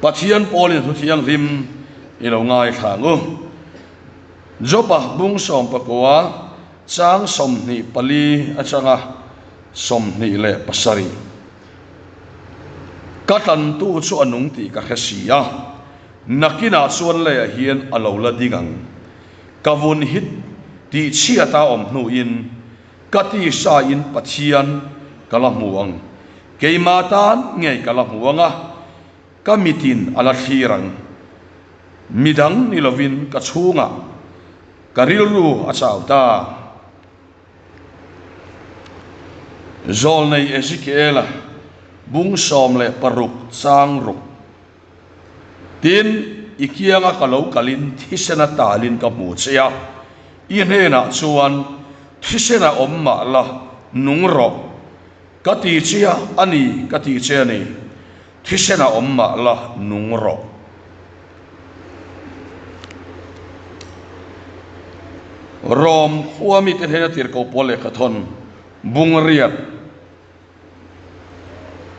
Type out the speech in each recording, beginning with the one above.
Pathian pawlin thu thianghlim i lo ngaithla ang u. Joba bung 19 chang 24 atanga 27. Ka tlantu chu a nung tih ka hre si a, nakinah chuan leiah hian a lo la ding ang. Ka vun hi tihchhiata awm hnuin ka tisain Pathian ka la hmu ang. Keimah tan ngei ka la hmu ang a, ka mitin a la thlir ang. Midang ni lovin ka chhungah ka rilru a chau ta. Zawlnei Ezekiela bung 16 chang ruk. Tin, i kianga ka lo kalin thisena talin ka hmu che a, i hnenah chuan thisena awm mah la nung rawh. Ka ti che a, a ni, ka ti che a ni, thisena awm mah la nung rawh. Rom khua mite hnena tirhkoh pawl lehkhathawn bung riat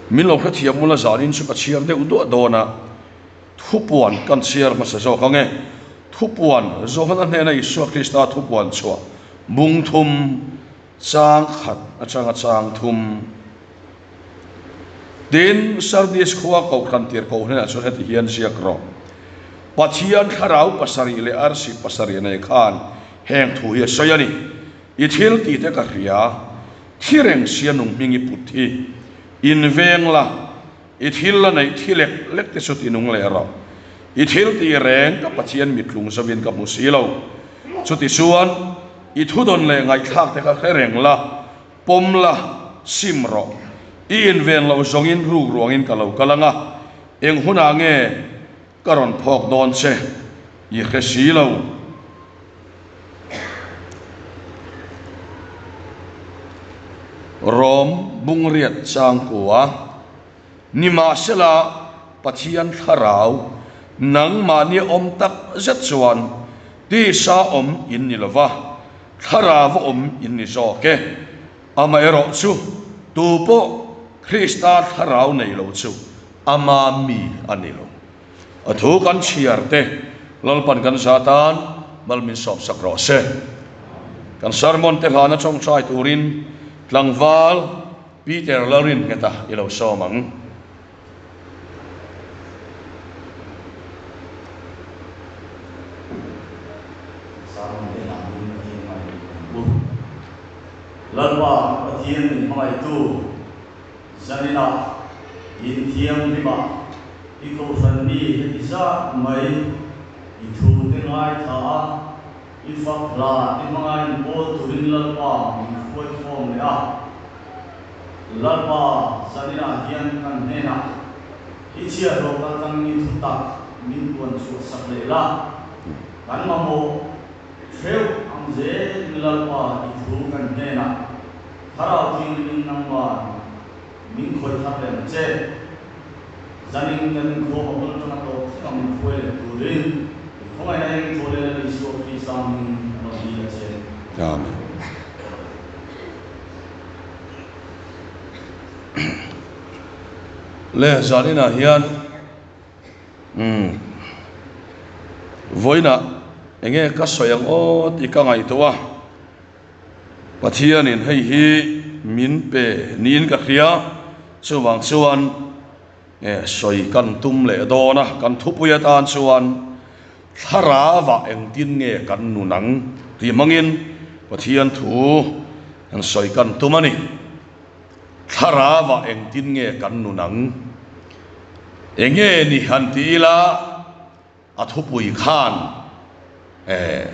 min lo hrethiam mula zanin chu ka chhiar deuh duah dawn a, thupuan kan chhiar hmasa zawk ang e. Thupuan Johana hnena Isua Krista thupuan chhuah bung thum Chang khat atanga chang thum. Tin, Sardis khua kohhran tir ko hnenah chuan heti hian ziak rawh, Pathian thlarau pasarih leh arsi pasarih nei khan heng thu hi a sawi a ni, I thil tih te ka hria, thi reng sia nung hming i put hi in veng la, i thil la neih thi lek lek te chu ti nung leh rawh. I thil tih reng ka Pathian mitlung zovin ka hmu si lo. Chutichuan, I thudawn leh ngaihthlak te kha hre reng la, pawm la, sim rawh. I inven loh zawngin ruk ruangin ka lo kal ang a, eng hunah nge ka rawn phawk dawn che i hre si lo. Rom bungriat changkua Nimahsela, Pathian thlarau nangmahni awm tak zet chuan tisa awm in ni lova, thlarau awm in ni zawk e. Amaherawh chu tupawh Krista thlarau nei lo chu ama mi a ni lo. A thu kan chhiar te Lalpan kan za tan mal min sawmsak rawh se. Kan sermon te hlana tawngtai turin tlangval Peter Lalrin ngheta i lo sawm ang. Sermon te hlan in Pathian ngai duh ang u. Lalpa Pathian min hmangaihtu Zaninah in thianghlimah i kohhran mi heti zat mai i thu te ngaithla a, i fak hla te hmanga in pawl turin Lalpa min hruai khawm leh a. Lalpa, zaninah hian kan hnenah i chhiahhlawh kal tlangin i thu tak min puan chhuah sak leh la. Kan mamawh theuh ang zelin Lalpa i thu kan hnenah Thlarau Thianghlimin nangman min khawih thar leh ang che. Zanin kan inkhawm a bul atanga tawp thleng ang min hruai leh turin i khawngaihna eng thaw leh Lal Isua Krista hmingin a rawn dil a che. Amen. Le zaninah hian umm vawiinah enge ka sawi ang aw tih ka ngaihtuah a. Pathianin hei hi min pe niin ka hria, chuvang chuan sawi kan tum leh dawn a, kan thupui atan chuan thlarauah engtin nge kan nun ang tih hmangin Pathian thu kan sawi kan tum a ni. Thlarauah engtin nge kan nun ang? Enge ni han ti ila? A thupui khan eh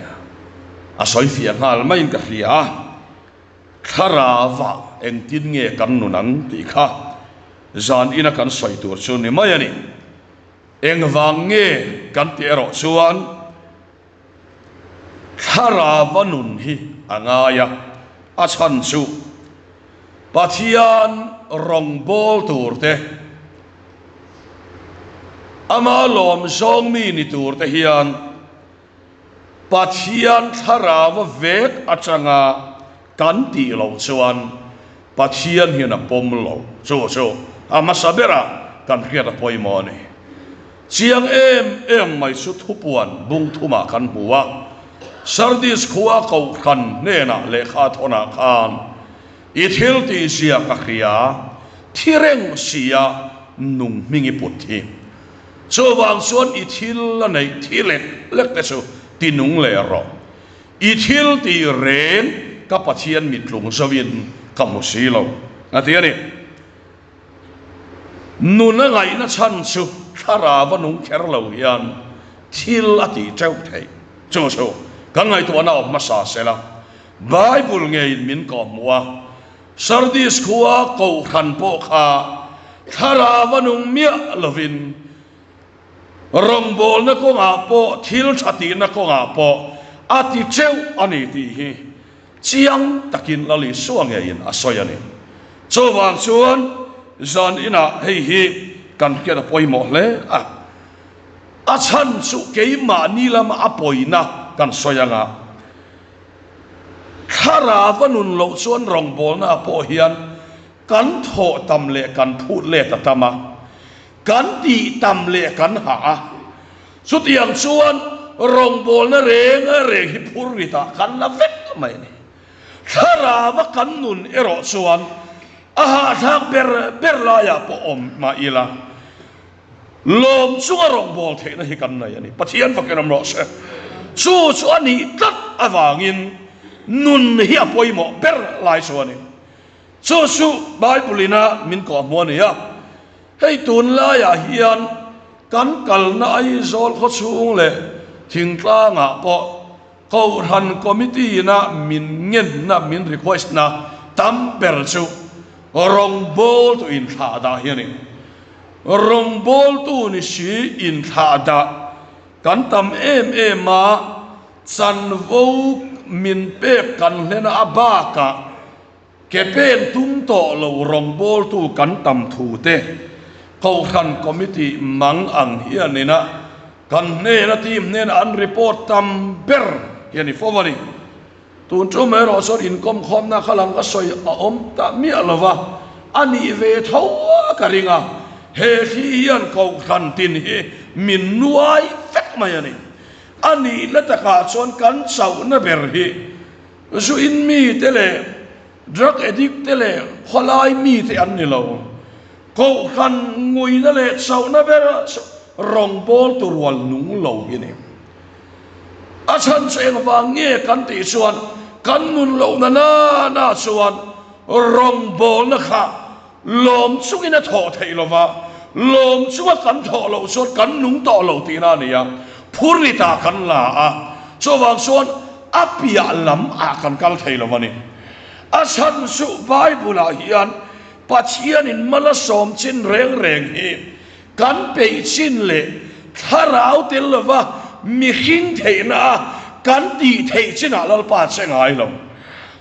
a sawi fiah nghal maiin ka hria a, thlarauah engtin nge kan nun ang tih kha zan ina kan sawi tur chu ni mai a ni. Engvang nge kan tih erawh chuan thlarauva nun hi a ngai a, a chhan chu Pathian rawngbâwl tur te, Ama lawm zawng mi ni tur te hian Pathian thlarau vek atanga kan tih loh chuan Pathian hian a pawm lo. Chu chu a hmasa berah kan hriat a pawimawh a ni. Chiang em em mai chu thupuan bung thumah kan hmu a, Sardis khua Kohhran hnenah lehkha thawnah khan i thil tihzia ka hria, thi reng sia nung hming i put hi. Chuvang chuan i thil la neih thi lek lek te chu ti nung leh rawh. I thil tih reng ka Pathian mittlung zoin ka hmu si lo, a ti a ni. Nun a ngaihna chhan chu thlarau a nung kher lo hian thil a tih teuh theih. Chu chu kan ngaihtuahna awm hmasa se la, Bible ngeiin min kawhhmuh a, Sardis khua Kohhran pawh kha thlarau a nung miah lovin rawngbawlna kawngah pawh thil tha tihna kawngah pawh a ti teuh a ni tih hi Chiang takin Lal Isua ngeiin a sawi a ni. Chuvang chuan zan inah hei hi kan hriat a pawimawh hle a. A chhan chu keimahni lama a pawina kan sawi anga thlarau a nun loh chuan rawngbawlnaah pawh hian kan thawh tam leh kan phut let a tam a, kan tih tam leh kan hah a. Chutiang chuan rawngbawlna reng reng hi phur ritah kan la vek mai a ni. Thlarava kan nun erawh chuan a hahthlak ber ber laiah pawh awm mah ila, lawm chunga rawngbâwl theihna hi kan nei a ni. Pathian fakin awm rawh se. Chu chu a nih tlat avangin nun hi a pawimawh ber lai chu a ni. Chu chu Bible-ina min kawhhmuh a ni a. Hei tunlaiah hian kan kalna Aizawl khawchhung leh thingtlangah pawh Kohhran Committee-na min ngenna, min request-na tam ber chu rawngbawltu inthlahdah hi a ni. Rawngbawltu ni si inthlahdah kan tam em em a, chanvo min pek kan hlena a bakah, Ke pen tum tawh lo rawngbawltu kan tam thu te, Kohhran Committee mang ang hian ina kan hnena team hnena an report tam ber hi a ni fo a ni. Tun tum erawh chuan inkawmkhawmna kha lang ka sawi a awm ta miah lo va, a nih ve tho a ka ring a, he thli hian Kohhran tin hi min nuai vek mai a ni. A nihna takah chuan kan chauhna ber hi Zu in mi te leh drug addict te leh khawlai mi te an ni lo. Kohhran nguina leh chauhna ber chu rawngbâwl tu rual nung lo hi ni. A chhan chu engvang nge kan tih chuan kan nun lohna na na chuan rawngbâwlna kha lawm chungin a thawh theih lo va, lawm chunga kan thawh loh chuan kan nung tawh lo tihna a ni a, phurritah kan la a, chuvang chuan a piah lam ah kan kal thei lo a ni. A chhan chu Bible ah hian Pathianin mal a sawm chin reng reng hi kan peih chin leh thlarau tel lova mihring theihna a kan tih theih chinah Lalpa che ngai lo.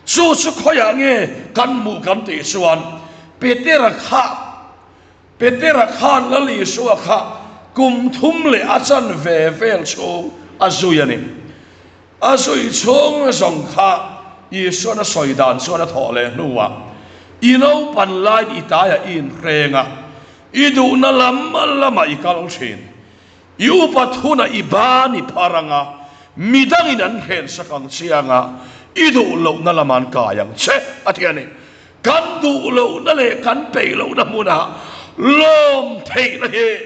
Chu chu khawiah nge kan hmuh kan tih chuan Petera kha Petera khan Lal Isua kha kum thum leh a chan ve vel chhung a zui a ni. A zui chhung zawng kha Isuan a sawi dan chuan a thawh leh hnuah, I naupan laiin i taiah i inhreng a, i duhna lam lamah i kal thin. I upat hunah i ban i phar ang a, midangin an hrensak ang che ang a, i duh lohna lamah an kai ang che, a ti a ni. Kan duh lohna leh kan peih lohna hmunah lawm theihna hi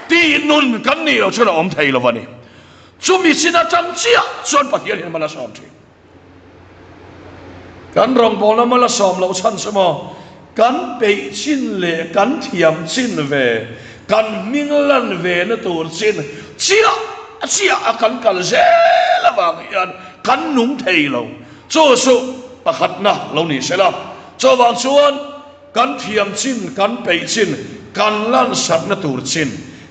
tih nun kan nih loh chuan a awm thei lo a ni. Chumi chin atang chiah chuan Pathian hian mal a sawm thin. Kan rawngbawlna mal a sawm loh chhan chu maw kan peih chin leh kan thiam chin ve, kan hming lan ve na tur chin chiah chiah a kan kal zel avang hian kan nung thei lo. Chu chu pakhatna lo ni se la, chuvang chuan kan thiam chin, kan peih chin, kan lansatna tur chin,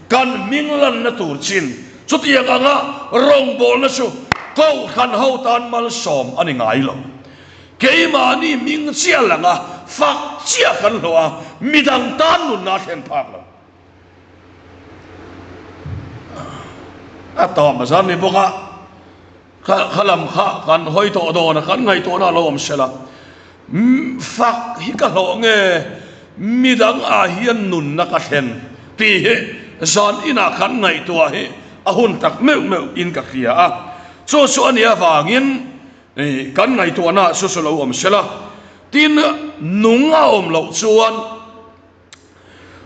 kan hming lanna tur chin, chutiang anga rawngbawlna chu Kohhran ho tan malsawm a ni ngai lo. Keimahni hming chiah langa fak chiah kan hlawh a, midang tan nunna a thlen phak lo. A tawm a zan ni bawk a. Kha kha lam kha kan hawi tawh dawn a, kan ngaihtuahna a lo awm sela. Fak hi ka hlawh nge midang ah hian nunna ka thlen tih hi zan inah kan ngaihtuah hi a hun tak meuh meuh in ka hria a. Chu chu a nih avangin kan ngaihtuahna chu chu lo awm sela. Tin, nung a awm loh chuan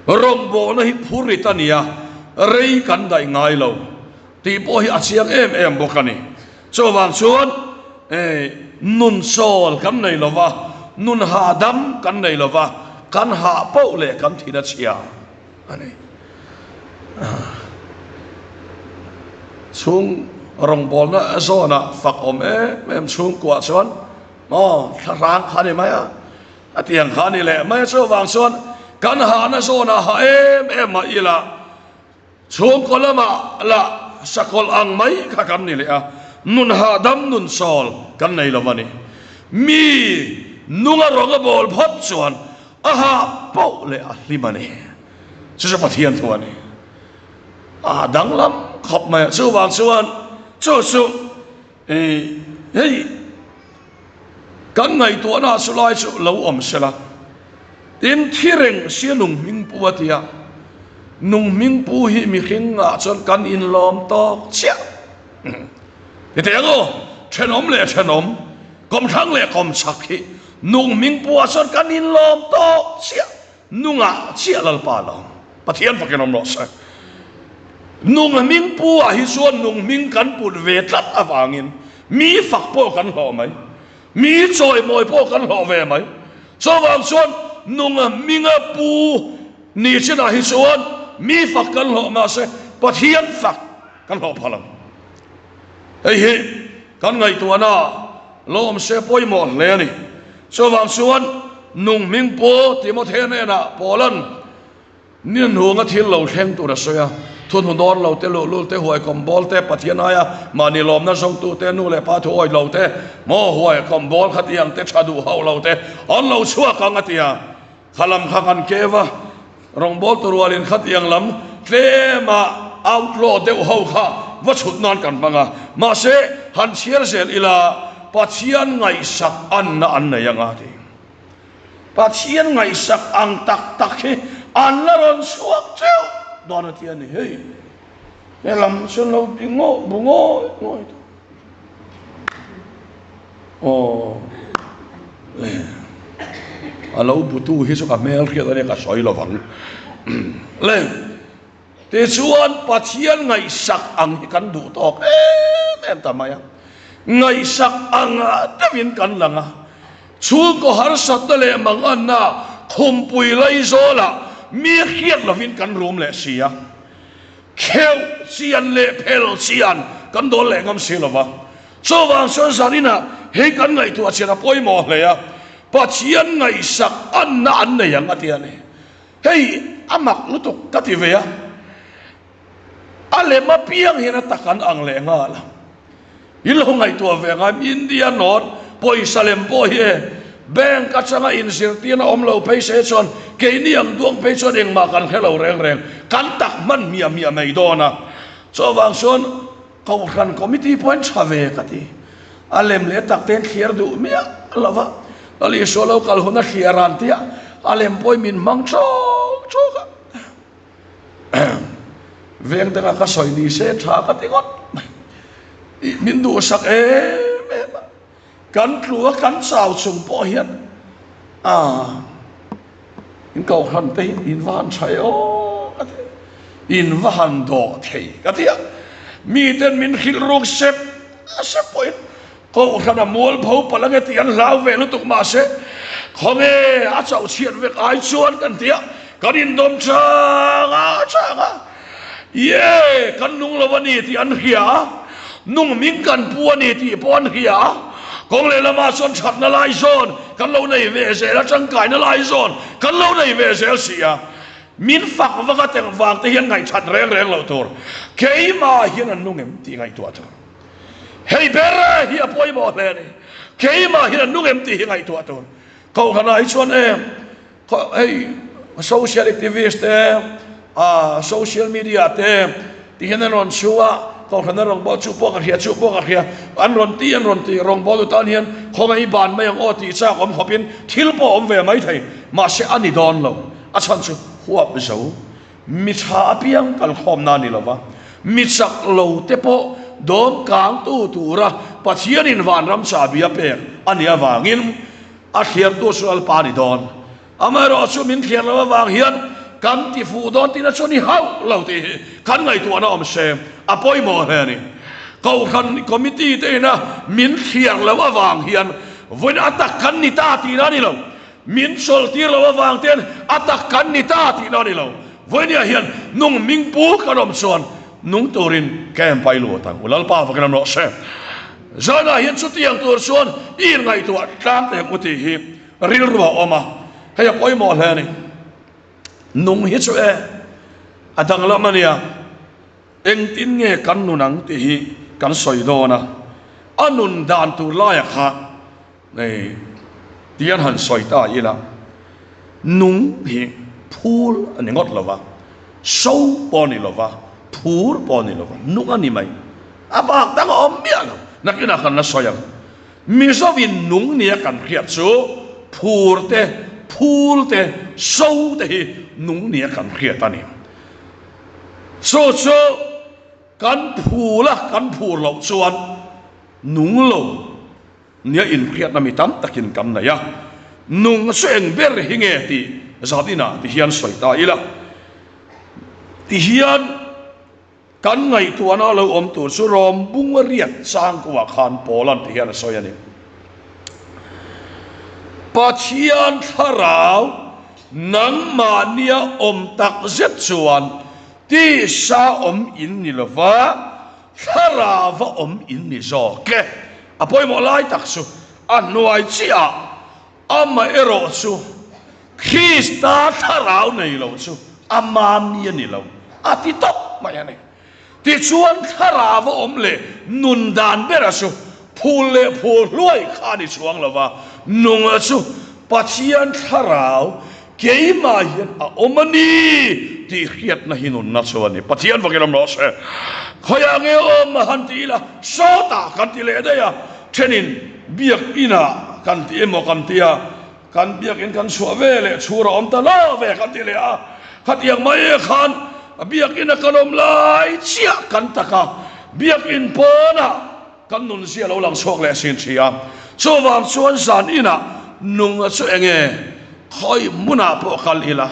rawngbawlna hi phurit a nia, rei kan daih ngai lo tih pawh hi a chiang em em bawk a ni. Chuvang chuan nun chawl kan nei lo va, nun hahdam kan nei lo va, kan hah poh leh kan thin a chhia a ni. Chhung rawngbawlna zawnah fak awm em em chhungkuah chuan Maw, thlahrang kha ni mai a, a tiang kha ni leh mai a, chuvang chuan kan hahna zawnah ha em em mah ila, chhungkaw lamah lah sakawlh ang mai kha kan ni leh a, nun hahdam nun chawl kan nei lo a ni. Mi nunga rawng a bawl phawt chuan a hah poh leh a hlim a ni. Chu chu Pathian thu a ni. A danglam khawp mai a, chuvang chuan chu chu. Hei hei kan ngaihtuahna chu lai chu lo awm sela, tin thi reng sia nung hming pu a ti a, nung hming pu hi mihring ah chuan kan inlawm tawk chiah. Ti teh ang aw, thenawm leh thenawm, kawmthlang leh kawmchhak hi nung hming pu ah chuan kan inlawm tawk chiah. Nungah chiah Lalpa lo Pathian fakin awm rawh se. Nung hming pu ah hi chuan nung hming kan put ve tlat avangin mi fak pawh kan hlawh mai, mi chawimawi pawh kan hlawh ve mai. Chuvang chuan nung hminga pu ni chinah hi chuan mi fak kan hlawh mahse Pathian fak kan hlawh phal ang. Hei hi kan ngaihtuahna lo awm se pawimawh hle a ni. Chuvang chuan nung hming Pu Timothea hnenah Paula'n ni hnunga thil lo thleng tur a sawi a, Thuhnu dawn lo te, luhlul te, huaikawm bawl te, Pathian aia mahni lawmna zawngtu te, nu leh pa thu awih lo te, maw huaikawm bawl khatiang te, tha duh hauh lo te an lo chhuak ang a ti a. Kha lam kha kan keu a, rawngbawltu rualin khatiang lam tlema outlaw deuh ho kha va chhut nan kan hmang a, mahse han chhiar zel ila Pathian ngaihsak anna an nei anga ti. Pathian ngaihsak ang tak tak hi an la rawn chhuak teuh dawn a ti a ni. Hei he lam chu an lo ti ngaw bu ngawi ngawi tawh. Aw le a lo butu hi chu ka hmel hriat a nia ka sawi lo vang le tichuan Pathian ngaihsak ang hi kan duh tawk em em ta mai a ngaihsak ang deuhin kan lang a chhungkaw harsatna leh manganna khumpui laizawlah mi hriat lovin kan rum leh si a Kheuh chian leh phel chian kan dawn leh ngam si lova, chuvang chuan zaninah hei kan ngaihtuah chian a pawimawh hle a, Pathian ngaihsak anna an nei ang a ti a ni. Hei a mak lutuk ka ti ve a, a lem apiang hian a tak an ang leh nghal a. In lo ngaihtuah ve ang a, India note pawisa lem pawh hi e, bank atanga inzirtirna awm lo phei se chuan keini ang duang phei chuan engmah kan hre lo reng reng, kan tak hman hmiah hmiah mai dawn a. Chuvang chuan Kohhran committee pawh in tha ve ka ti. A lem leh tak te in thliar duh miah lo va, Lal Isua lo kal hun a thliar an tia, a lem pawhin min hmang chawk chawk a. Veng danga ka sawi ni se tha ka ti ngawt mai. Min duhsak em em a, kan tlu a kan chau chung pawh hian a in kohhran te hi in va han tha e aw ka ti, in va han dawh thei ka ti a, miten min hrilh ruk sep sep pawhin Kohhran a mualpho palh ange tih an hlau ve lutuk mahse khawnge a chauh chhiat vek ai chuan kan ti a, kan indawm chang a chang a, ye kan nung lo a ni tih an hria a, nung hming kan pu a ni tih pawh an hria a, kawng lehlamah chuan thatna lai zawn kan lo nei ve zel a, tangkaina lai zawn kan lo nei ve zel si a, min fak vak a teng vang te hian ngaihthat reng reng loh tur, keimah hian an nung em tih ngaihtuah tur. Hei ber hi a pawimawh hle a ni. Keimah hian a nung em tih hi ngaihtuah tur. Kohhranah hi chuan e, hei social activist te, social media te ti hian an rawn chhu a, kohhran a rawngbâwl chu pawh ka hria, chu pawh ka hria, an rawn ti, an rawn ti, rawngbâwl tu tan hian khawngaih i ban mai ang aw tih chak awm khawpin thil pawh a awm ve mai thei. Mahse a ni dawn lo, a chhan chu huap zo. Mi tha apiang kalkhawmna a ni lo va, mi chak lo te pawh dawm kangtu tura Pathianin vanram chahbi a pek a nih avangin a thliartu chu Lalpa a ni dawn. Amaherawhchu min thliar loh avang hian kan ti fuh dawn tihna chu ni hauh lo tih hi kan ngaihtuahna awm se a pawimawh hle a ni. Kohhran committee te ina min thliar loh avang hian vawiin a tak kan ni ta tihna a ni lo. Min chawlhtir loh avang ten a tak kan ni ta tihna a ni lo. Vawinia hian nung hming pu kan awm chuan nung turin camp a i lut ang u. Lalpa vakin awm rawh se. Zanah hian chutiang tur chuan i inngaihtuah tlang teh ang u tih hi rilru a awm a, hei a pawimawh hle a ni. Nung hi chu e a danglam a nia. Engtin nge kan nun ang tih hi kan sawi dawn a, a nun dan tur laia kha Nei ti an han sawi ta ila, nung hi phul a ni ngawt lo va, so pawh a ni lo va, phur pawh a ni lo va, nung a ni mai. A bak dang a awm miah lo. Nakinah kan la sawi ang. Mizovin nung nia kan hriat chu phur te, phul te, so te hi nung nia kan hriat a ni. Chu chu kan phul a, kan phur loh chuan nung lo. Nia inhriatna mi tam takin kan nei a, nung chu eng ber hi nge tih zat inah ti hian sawi ta ila. Ti hian kan ngaihtuahna lo awm tur chu Rom bung riat changkuah khan Paula'n ti hian a sawi a ni. Pathian thlarau nangmahnia awm tak zet chuan tisa awm in ni lova, Thlarauva awm in ni zawk e. A pawimawh lai tak chu a hnuai chiah amaherawh chu Krista thlarau nei lo chu a mami a ni lo a ti tawp mai a ni. Tichuan thlarauva awm leh nun dan bera chu phul leh phul hluai kha a ni chuang lo va, nunga chu Pathian thlarau Keimah hian a awm a ni tih hriatna hi nunna chu a ni. Pathian vakin awm rawh se. Khawiah nge awm a han ti ila, sawtah kan ti leh daih a, thenin biak inah kan ti emaw kan ti a, kan biak in kan chhuah ve leh chhur a awm ta lo ve kan ti leh a, khatiang mai khan biak ina kan awm lai chiah kan tak a, biak in pawnah kan nun zia lo lang chhuak leh sin thi a, chuvang chuan zan inah nunga chu enge khawi hmunah pawh kal ila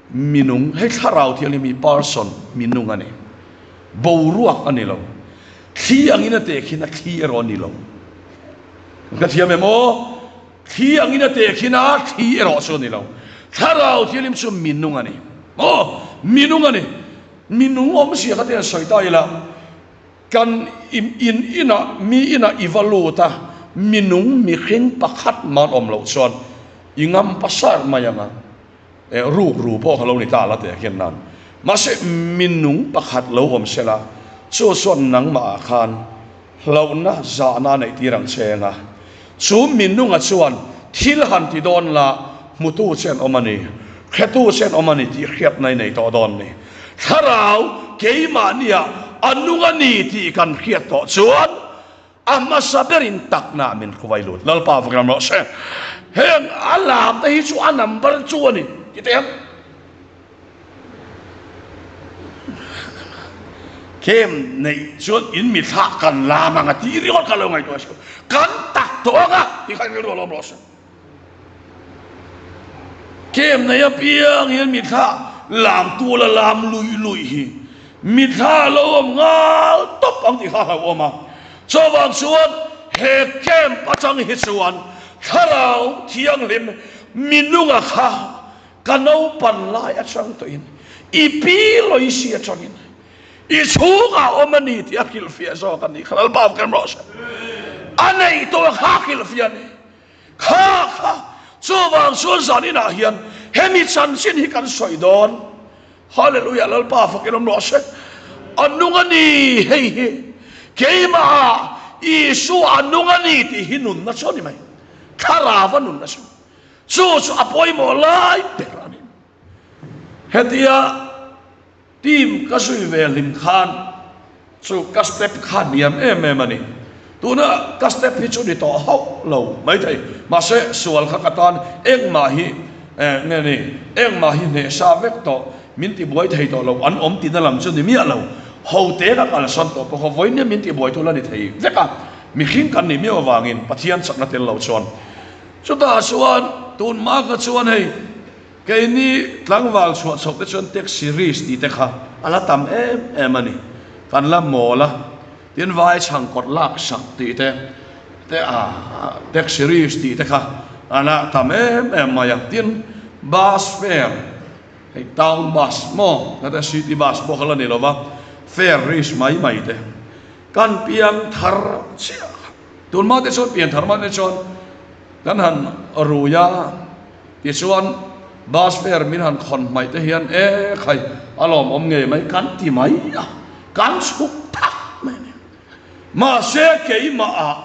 minung hei thlarau thiang hi mi person minung a ni boruak a ni lo thli angin a tehkhin a thli erawh a ni lo ka thiam em aw thli angin a tehkhin a thli erawh chu a ni lo thlarau thianghlim chu minung a ni aw minung a ni minung awmzia kha te han sawi ta ila. Kan in inah mi inah i va lut a, minung mihring pakhat man awm loh chuan i ngam pasar mai ang a, eh ruk ru pawh kha lo ni ta la teh khian nan. Mahse minung pakhat lo awm se la, chu chuan nangmah ah khan hlauhna zahna a neih tir ang che ang a, chu minunga chuan thil han ti dawn la hmutu che an awm a ni, hretu che an awm a ni tih hriatna i nei tawh dawn ni. Thlarau keimahniah a nung a ni tih kan hriat tawh chuan a hmasa berin takna min hruai lut. Lalpa va ram rawh se. Heng a lam te hi chu a number chu a ni ti teh ang. Kem neih chuan in mi thlah kan lam ang a tih ringawt kha lo ngaihtuah se. Kan tak tawh ang a ti kha rilru a lawm rawh se. Kem nei apiang hian mithla lam tual a lam luih luih hi mithla lo awm ngal tawp ang tih kha a hlauhawm a. Chuvang chuan he camp atang hi chuan Thlarau Thianghlim minunga kha ka naupan lai atang tawhin i pi Loisi atangin I chhungah awm a ni tih a hrilhfiah zawk a ni. Kha Lalpa kan rawh se. A neih tawh kha a hrilhfiah a ni. Kha kha chuvang chuan zan inah hian hemi chanchin hi kan sawi dawn. Hallelujah Lalpa fakin awm rawh se. A nung a ni hei hi. Keimahah Isua a nung a ni tih hi nunna chu a ni mai. Thlarauva nunna chu. Chu chu a pawimawh lai ber a ni. Hetia Team ka zui ve hlim khan chu ka step kha hniam em em a ni. Tuna ka step hi chu ni tawh hauh lo maithei. Mahse sual kha ka tan engmah hi eh nge ni engmah hi hnehsa vek tawh. Min tibuai thei tawh lo, an awm tina lam chu ni miah lo. Ho te ka kalsan tawh pawh kha vawiin min tibuai tu la ni thei vek a, mihring kan nih miau avangin Pathian chakna tel lo chuan. Chutah chuan tun hma kha chuan hei keini tlangval chhuah chhoh te chuan taxi risk tih te kha a la tam em em a ni. Kan la mawl a, tin vai chhang kawt lak sak tih te te a taxi risk tih te kha a la tam em em mai a. Tin bus fare Hei town bus maw heta city bus pawh kha la ni lova fare risk mai mai te kan piang thar chiah kha tun hma te chuan pian thar hma te chuan kan han rui a tichuan bus fare min han khawn hmaih te hian e khai a lawmawm ngei mai kan ti mai a kan chhuk thak mai a ni mahse keimah ah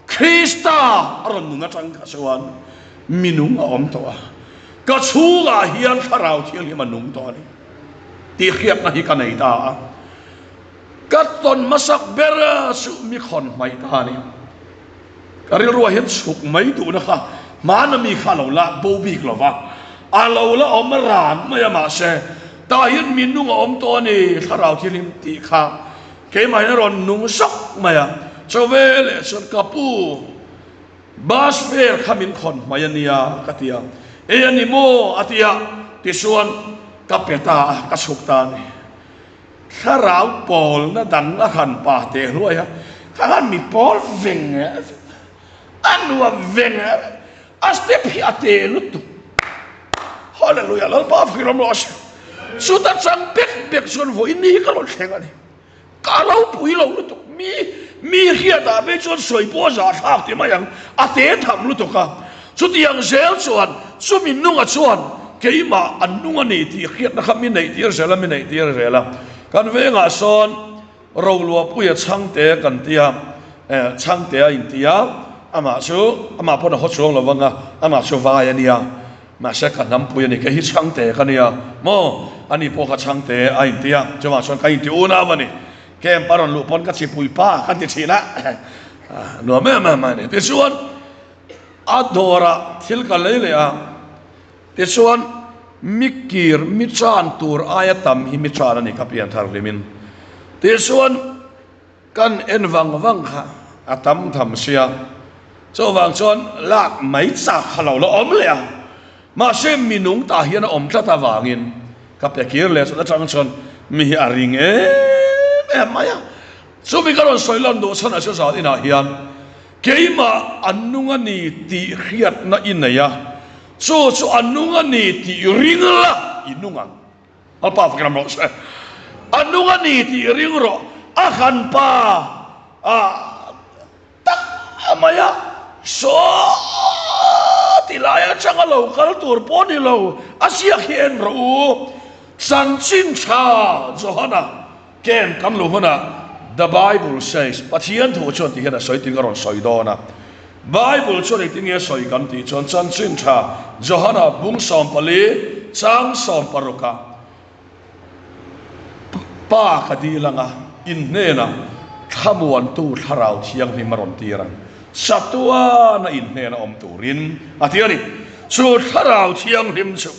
Krista a rawn nun atang kha chuan minung a awm tawh a, ka chhungah hian Thlarau Thianghlim a nung tawh a ni tih hriatna hi ka nei ta a. Ka tawn hmasak ber chu mi khawn hmaih ta a ni. Ka rilruah hian chhuk mai duhna kha hmana mi kha a lo la bo bik lo va, a lo la awm ran mai a, mahse tah hian minung a awm tawh a ni Thlarau Thianghlim tih kha Keimah hian a rawn nung zawk mai a, chaw veleh chuan ka pu bus fare kha min khawn hmai a nia ka ti a, ei a ni maw a ti a, tichuan ka pe ta a, ka chhuk ta a ni. Thlarau pawlna dang a han pa teh hluai a, ka han mi pawl veng e, a nuam veng e, a step hi a te lutuk. Hallelujah Lalpa fak ram rawh se. Chuta chang bek bek chuan vawiin ni hi ka rawn thleng a ni. Ka ropui lo lutuk mi mi hriatah phei chuan sawi pawh a zahthlak ti mai ang a te tham lutuk a. Chutiang zel chuan chumi nunga chuan keimah an nung a ni tih hriatna kha mi neih tir zel a mi neih tir zel a. Kan vengah sawn Roluapuia chhangte kan tia eh chhangte a intia amah chu amah pawn a haw chuang lo vang a amah chu vai a nia mahse ka hnampui a ni kei hi chhangte ka nia maw ani pawh kha chhangte a intia chuvang chuan ka inti unau a ni camp a rawn luh pawn ka chipui pa ka ti thin a nuam em em a ni tichuan a dawrah thil ka lei leh a. Tichuan, mi kir, mi chan tur aia tam hi mi chan a ni ka pian thar hlimin. Tichuan, kan en vang vang kha a tam tham sia. Chuvang chuan lak mai chak kha lo la awm leh a. Mahse, mi nung tah hian a awm tlat avangin ka pe kir leh chuan atang chuan mi hi a ring em em mai a. Chumi ka rawn sawi lan duh chhan a chu zan inah hian keimah an nung a ni tih hriatna i nei a. Chu chu a nung a ni tih ring la i nung ang. Lalpa fak ram rawh se. A nung a ni tih ring rawh. A han pa a tak mai a saw ti lai atanga lo kal tur pawh ni lo a ziak hi en rawh u. Chanchin tha Johana Camp kan luh hunah The Bible says, Pathian thu chuan ti hian a sawi ting a rawn sawi dawn a. Bible chuan engtin nge a sawi kan tih chuan chanchin tha Johana bung 14 chang 16 ah Pa ka dil anga in hnenah thlamuantu thlarau thianghlim a rawn tir ang. Chatuana in hnena awm turin a ti a ni. Chu thlarau thianghlim chu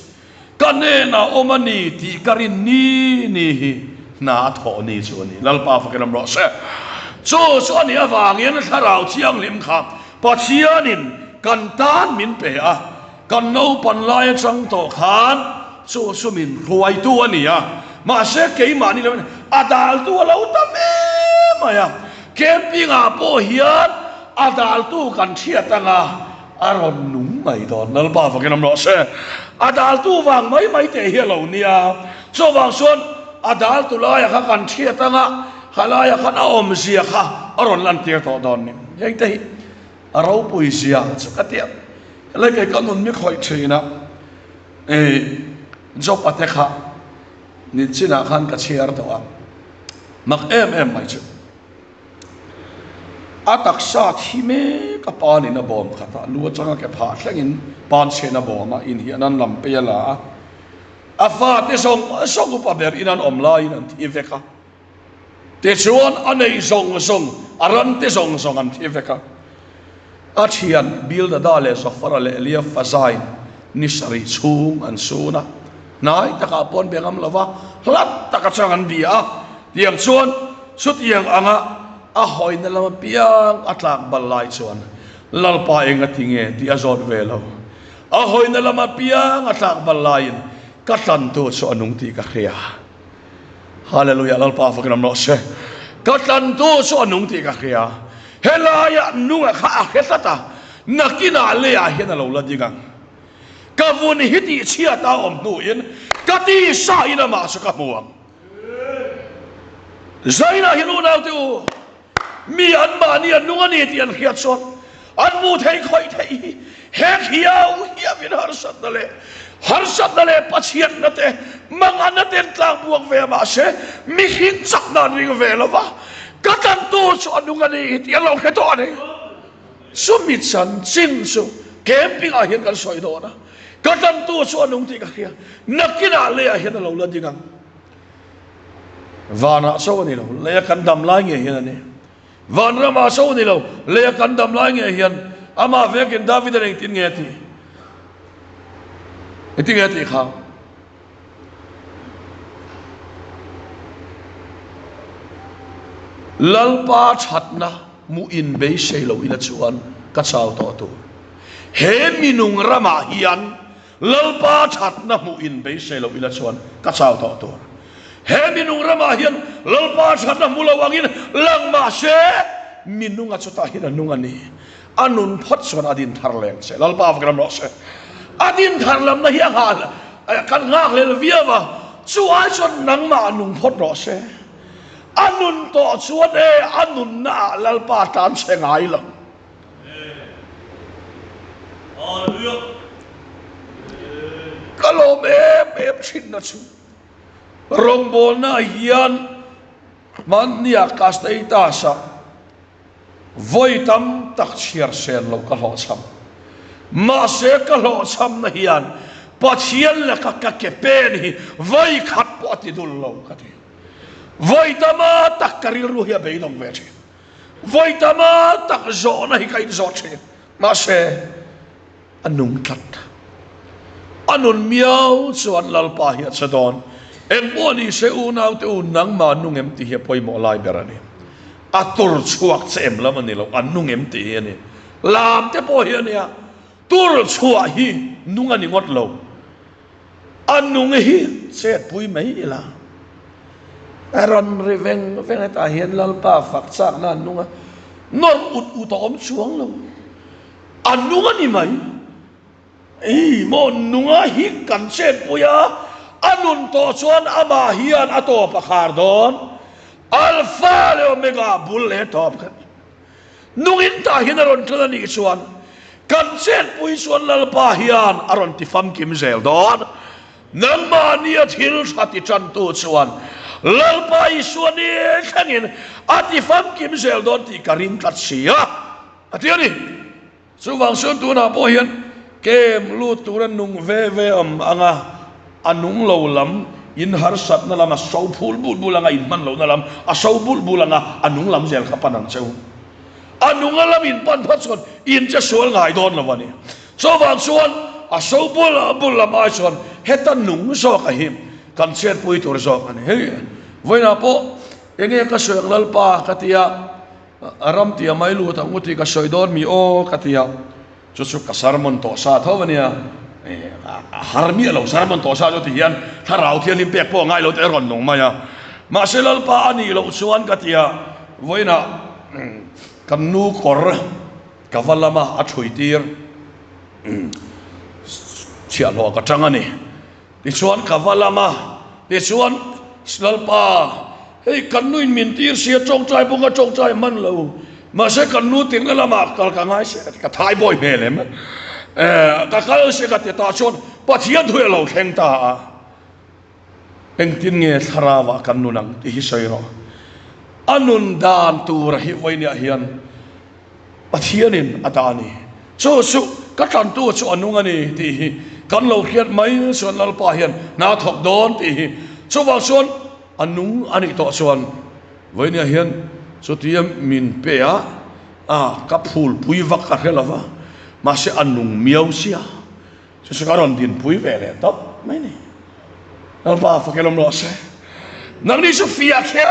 Ka hnenah awm a ni tih ka rin ni ni hi hna a thawh ni chu a ni. Lalpa fakin awm rawh se. Chu chu a nih avangin Thlarau Thianghlim kha Pathianin kan tan min pe a, kan naupan lai atang tawh khan chu chu min hruaitu a ni a. Mahse keimah ni loin a daltu a lo tam em mai a. Camping-ah pawh hian a daltu kan hriat anga A rawn nung mai dawn, Lalpa vakin awm rawh se. A daltu vang mai mai teh hi a lo nia. Chuvang chuan a daltu laia kha kan hriat anga kha laia khan a awmzia kha a rawn lantir tawh dawn ni. Heng te hi a ropui zia chu ka tia. Helai kei ka nun mi khawih thin a, e Job-a te kha nichinah khan ka chhiar tawh a, mak em em mai chu. A taksa thi mek a panin a bawm khat a, lu atanga ke phah thlengin pan chhen a bawm a, in hian an lam pei a la a. A fate zawng zawng upa ber in an awm laiin an thi vek a. Tichuan a nei zawng zawng, a rante zawng zawng an thi vek a. A thian Bildada leh Zofara leh Eliafazain ni sarih chhung an sun a. Hnai takah pawh an be ngam lo va, hlat tak atang an bia a. Tiang chuan chutiang anga a hawina lam apiang a tlak bal lai chuan Lalpa eng a ti nge tih a zawt ve lo. A hawina lam apiang a tlak bal laiin ka tlantu chu a nung tih ka hria. Hallelujah Lalpa fakin awm rawh se. Ka tlantu chu a nung tih ka hria. Helaiah nunga kha a hre tlat a, nakinah leiah hian a lo la ding ang. Ka vun hi tihchhiat a awm hnuin ka tisa in amah chu ka hmu ang. Zainah hian unaute u, Mi anmahni an nung a ni tih an hriat chuan an hmuh theih khawih theih hi he khiau hiauin harsatna leh harsatna leh Pathianna te manganna te an tlangbuak ve a mahse mihring chakna an ring ve lo va, ka tlantu chu a nung a ni tih an lo hre tawh a ni. Chumi chanchin chu camping ah hian kan sawi dawn a, ka tlantu chu a nung tih ka hria, nakinah leiah hian a lo la ding ang. Vanah cho a ni lo, leia kan dam lai ngei hian a ni. Van ramah cho a ni lo, leia kan dam lai ngei hian amah vekin David-a engtin nge a tih? Engtin nge a tih kha? Lalpa thatna mu in beisei lo ila chuan ka chau tawh tur. He minung ramah hian Lalpa thatna hmuh in beisei loh ila chuan ka chau tawh tur. He minung ramah hian Lalpa thatna hmu lo angin lang mah se, minunga chutah hian a nung a ni. A nun phawt chuan a din thar leng che. Lalpa vak ram rawh se. A din thar lamna hi a nghah kan nghakhlel viau a, chu ai chuan nangmah a nung phawt rawh se. A nun tawh chuan e a nunna ah Lalpa tan che ngai lo. Ka lawm em em thinna chu rawngbawlna hian hmannia ka status ah vawi tam tak chhiar sen loh ka hlawhchham. Mahse ka hlawhchhamna hian Pathian laka ka ke pen hi vawi khat pawh a ti dul lo ka ti. Vawi tama tak ka rilru hi a beidawng ve thin. Vawi tama tak zawhna hi ka inzawh thin. Mahse, a nung tlat. A nun miau chuan Lalpa hi a che dawn. Engpawh ni se unaute u nangmah nung em tih hi a pawimawh lai ber a ni. A tur chhuak che em lam a ni lo, a nung em tih hi a ni. Lam te pawh hi a nia, tur chhuah hi nung a ni ngawt lo. A nung hi chetpui mai ila. A rawn ri veng veng hetah hian Lalpa fak chakna an nung a, nawr ut ut a awm chuang lo. A nung a ni mai. Ei maw nunga hi kan chetpui a, a nun tawh chuan amah hian a tawp a khar dawn. Alpha leh Omega bul leh tawp kha. Nungin tah hian a rawn ṭan a nih chuan kan chetpui chuan Lalpa hian a rawn ti famkim zel dawn. Nangmahni a thil ṭha ti ṭantu chuan Lalpa Isua ni thlengin a ti famkim zel dawn tih ka ring tlat si a, a ti a ni. Chuvang chuan tunah pawh hian kem lut tura nung ve ve awm anga a nung lo lam in harsatna lam a so phul bul bul anga in hman lohna lam a so bul bul anga a nung lam zel kha pan ang che u. A nunga lam in pan phawt chuan in che sual ngai dawn lo a ni. Chuvang chuan a so bul bul lam ai chuan heta nung zawk a hi kan chhiatpui tur zawk a ni. Hei vawiinah pawh enge ka sawi ang Lalpa ka ti a. A ram tia mai lut ang u tih ka sawi dawn mi aw ka ti a, chu chu ka sermon tawh sa tho a nia, a har miah lo sermon tawh sa chu ti hian thlarau thianghlim pek pawh a ngai lo te a rawn nung mai a, mahse Lalpa a nih loh chuan ka ti a, vawiinah kan nu kawr ka va lama a thui tir chhiahhlawh ka chang a ni. Tichuan ka va lam a, tichuan Lalpa, hei kan nuin min tir sia tawngtai bawk a tawngtai hman lo, mahse kan nu tirna lamah kal ka ngai se ka thai bawi hmel em? Ka kal se ka ti ta chuan Pathian thu a lo thleng ta a, engtin nge thlarauah kan nun ang tih hi sawi rawh. A nun dan tur hi vawinia hian Pathianin a dah a ni. Chu chu ka tlantu chu a nung a ni tih hi kan lo hriat mai chuan Lalpa hian hna thawk dawn tih hi chuvang chuan a nung a nih tawh chuan vawinia hian chutia min pe a, a ka phulpui vak ka hre lova mahse a nung miau sia chu chu ka rawn dinpui ve leh tawp mai ni. Lalpa fakin awm rawh se. Nangni chu fiah kher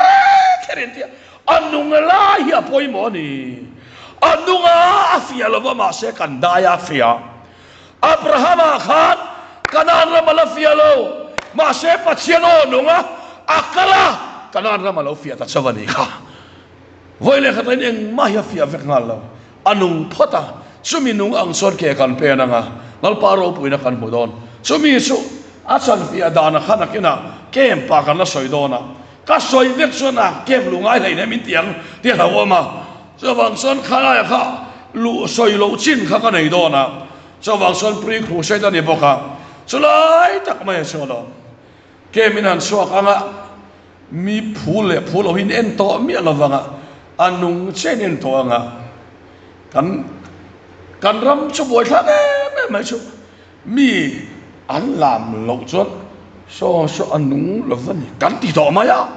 kher in tia. A nung lai hi a pawimawh a ni. A nunga a fiah lova mahse kan dai a fiah. Abrahama khan Kanaan ram a la fiah lo, mahse Pathian aw nung a, a kal a, Kanaan ram a lo fiah ta chauh a nih kha. Vawi leh khat aiin engmah hi a fiah vek nghal lo. A nung phawt a, chumi nung ang chuan ke kan pen ang a, Lalpa ropuina kan hmu dawn. Chumi chu a chanfiah dana kha nakinah camp ah kan la sawi dawn a, ka sawi vek chuan a camp luh ngai hleinem in ti ang tih a hlauhawm a. Chuvang chuan khalaiah kha luh sawi loh chin kha ka nei dawn a, chuvang chuan pre-crusade a ni bawk a, chulai tak mai a chuan awm. Camp in han chhuak ang a, mi phu leh phu lo in en tawh miah lo vang a, a nung chen en tawh ang a, kan kan ram chu buaithlak em em mai chu mi an lam loh chuan saw saw a nung lo va ni kan ti tawh mai a,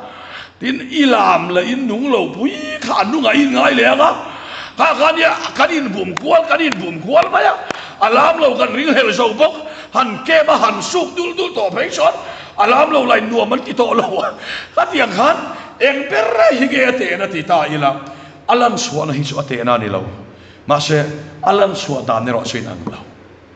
tin i lam leh in nung lo pui kha a nungah i inngai leh ang a, kha kha nia kan inbum kual kan inbum kual mai a, a lam lo kan ring hlel zo bawk, han kem a han suk dul dul tawh phei chuan A lam lo lai nuam an ti tawh lo a, khatiang khan eng ber hi nge a tehna ti ta ila, a lan chhuahna hi chu a tehna a ni lo. Mahse, a lan chhuah dan erawh chu inang lo.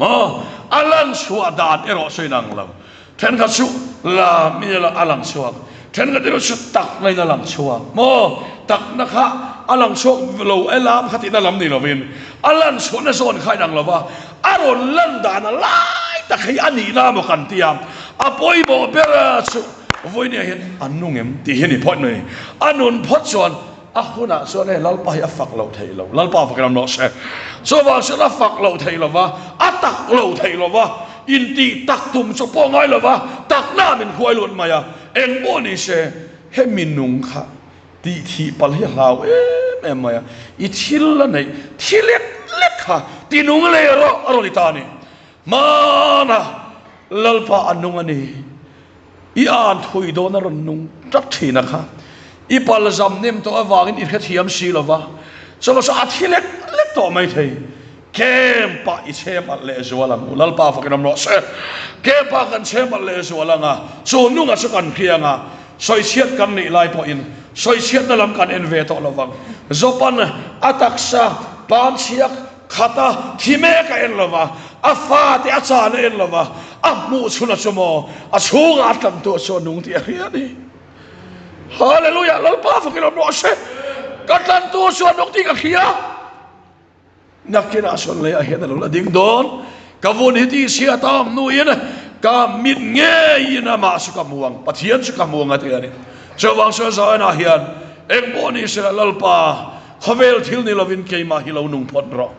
Aw, a lan chhuah dan erawh chu inang lo. Thenkhat chu lam in a lang chhuak, thenkhat erawh chu takna in a lang chhuak. Maw, takna kha a lang chhuak lo e lam kha tihna lam ni lovin, a lan chhuahna zawn kha inang lo va, A rawn lan dan a lai tak hei a nihna maw kan ti a, a pawimawh ber chu vawinia hian a nung em tih hi a ni phawt mai. A nun phawt chuan a hunah chuan hei Lalpa hi a fak loh theih lo, Lalpa fakin awm rawh se. Chuvang chuan a fak loh theih lo va, a tak loh theih lo va, intih tak tum chu pawh ngai lo va, takna min huai lut mai a, eng pawh ni se hemi nung kha Tih thih palh hi a hlau em em mai a, i thil la neih thi lek lek kha ti nung leh rawh a rawn i ta a ni. Hmana Lalpa a nung a ni, i an thui dawn a rawn nung tlat thin a kha, i pal zam nem tawh avangin i hrethiam si lo va, chawlh chu a thi lek lek tawh mai thei. Camp ah i chhem alh leh zual ang u, Lalpa fakin awm rawh se. Camp ah kan chhem alh leh zual ang a, chu nunga chu kan hriang a, sawichhiat kan nih lai pawhin sawichhiatna lam kan en ve tawh lo vang. Jopan a taksa panchhiak khata thi mek a en lo va, a fate a chan a en lo va, a hmuh chhun a chu maw, a chhungah a tlan tuah chu a nung tih a hria a ni. Hallelujah, Lalpa fakin awm rawh se. Ka tlan tuah chu a nung tih ka hria. Nakinah sawn leiah hian a lo la ding dawn. Ka vun hi tihchhiat a awm hnuin ka mit ngeiin amah chu ka hmu ang, Pathian chu ka hmu ang a ti a ni. Chuvang chuan Zion-ah hian eng pawh ni sela Lalpa, khawvel thil ni lovin keimah hi lo nung phawt rawh.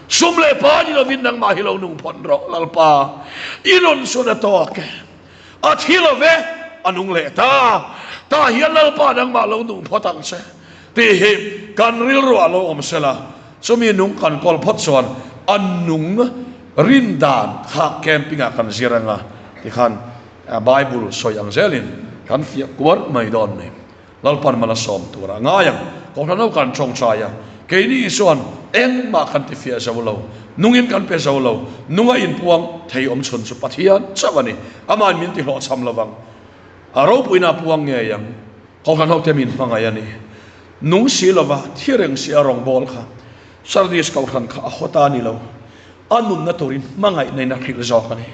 Sum leh pa ni lovin nangmah hi lo nung phawt rawh Lalpa. I nun chuan a tawk e. A thi lo ve, a nung leh ta. Tah hian Lalpa nangmah lo nung phawt ang che. Tih hi kan rilruah lo awm sela, chumi nung kan kawl phawt chuan a nung rin dan kha camping ah kan zir anga tikhan Bible sawi ang zelin kan fiah kuar mai dawn ni. Lalpan mal a sawm tur a ngai ang. Kohhran ho kan tawngtai a, keini chuan engmah kan ti fiah zo lo, nungin kan pe zo lo, nunga inpuang thei awm chhun chu Pathian chauh a ni. Amahin min ti hlawhchham lovang, a ropuina a puang ngei ang. Kohhran hote min hmangaih a ni. Nung si lova thi reng si a rawngbâwl kha Sardis kohhran kha a haw ta a ni lo. A nunna turin hmangaihna in a hrilh zawk a ni.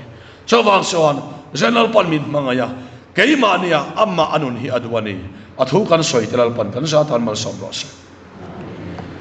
Chuvang chuan Lalpan min hmangaih a, keimahnia amah a nun hi a duh a ni. A thu kan sawi te Lalpan kan zatan malsawm rawh se.